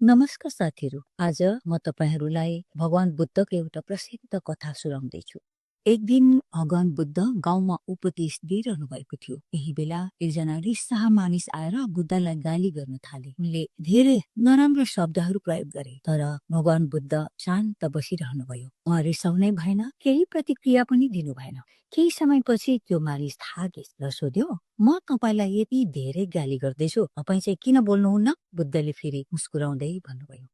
नमस्कार साथीहरू, आज म तपाईँहरूलाई भगवान बुद्धको एउटा प्रसिद्ध कथा सुनाउँदैछु। एक दिन भगवान बुद्ध गाउँमा उपदेश दिइरहनु भएको थियो। यही बेला एकजना रिसाहा मानिस आएर बुद्धलाई गाली गर्न थाले। उनले धेरै नराम्रो शब्दहरू प्रयोग गरे, तर भगवान बुद्ध शान्त बसिरहनु भयो। उहाँ रिसाउनै भएन, केही प्रतिक्रिया पनि दिनु भएन। केही समयपछि त्यो मानिस थाके र सोध्यो, म तपाईलाई यति धेरै गाली गर्दैछु, तपाईँ चाहिँ किन बोल्नुहुन्न? बुद्धले फेरि मुस्कुराउँदै भन्नुभयो,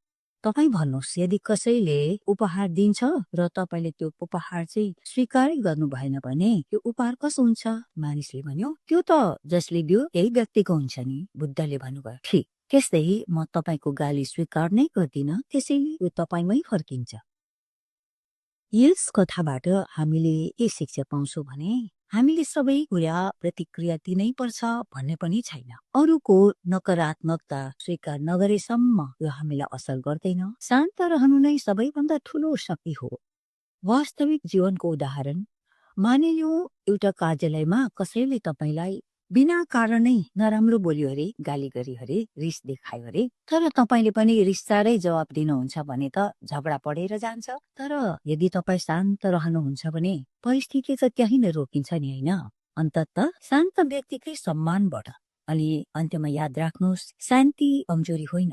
तपाईँ भन्नुहोस्, यदि कसैले उपहार दिन्छ र तपाईले त्यो उपहार चाहिँ स्वीकारै गर्नु भएन भने त्यो उपहार कसो हुन्छ? मानिसले भन्यो, त्यो त जसले दियो त्यही व्यक्तिको हुन्छ नि। बुद्धले भन्नुभयो, ठिक, त्यस्तै म तपाईको गाली स्वीकार नै गर्दिन, त्यसैले यो तपाईमै फर्किन्छ। यस कथाबाट हामीले के शिक्षा पाउँछौँ भने हामीले सबै कुरा प्रतिक्रिया दिनै पर्छ भन्ने पनि छैन। अरूको नकारात्मकता स्वीकार नगरेसम्म यो हामीलाई असर गर्दैन। शान्त रहनु नै सबैभन्दा ठुलो शक्ति हो। वास्तविक जीवनको उदाहरण, मानिलिउँ एउटा कार्यालयमा कसैले तपाईलाई बिना कारणै नराम्रो बोल्यो अरे, गाली गरी अरे, रिस देखायो अरे, तर तपाईले पनि रिसारै जवाब दिनुहुन्छ भने त झगडा पढेर जान्छ। तर यदि तपाईँ शान्त रहनुहुन्छ भने परिस्थिति त त्यही नै रोकिन्छ नि, होइन? अन्ततः शान्त व्यक्तिकै सम्मान बढ्छ। अनि अन्त्यमा याद राख्नुहोस्, शान्ति कमजोरी होइन,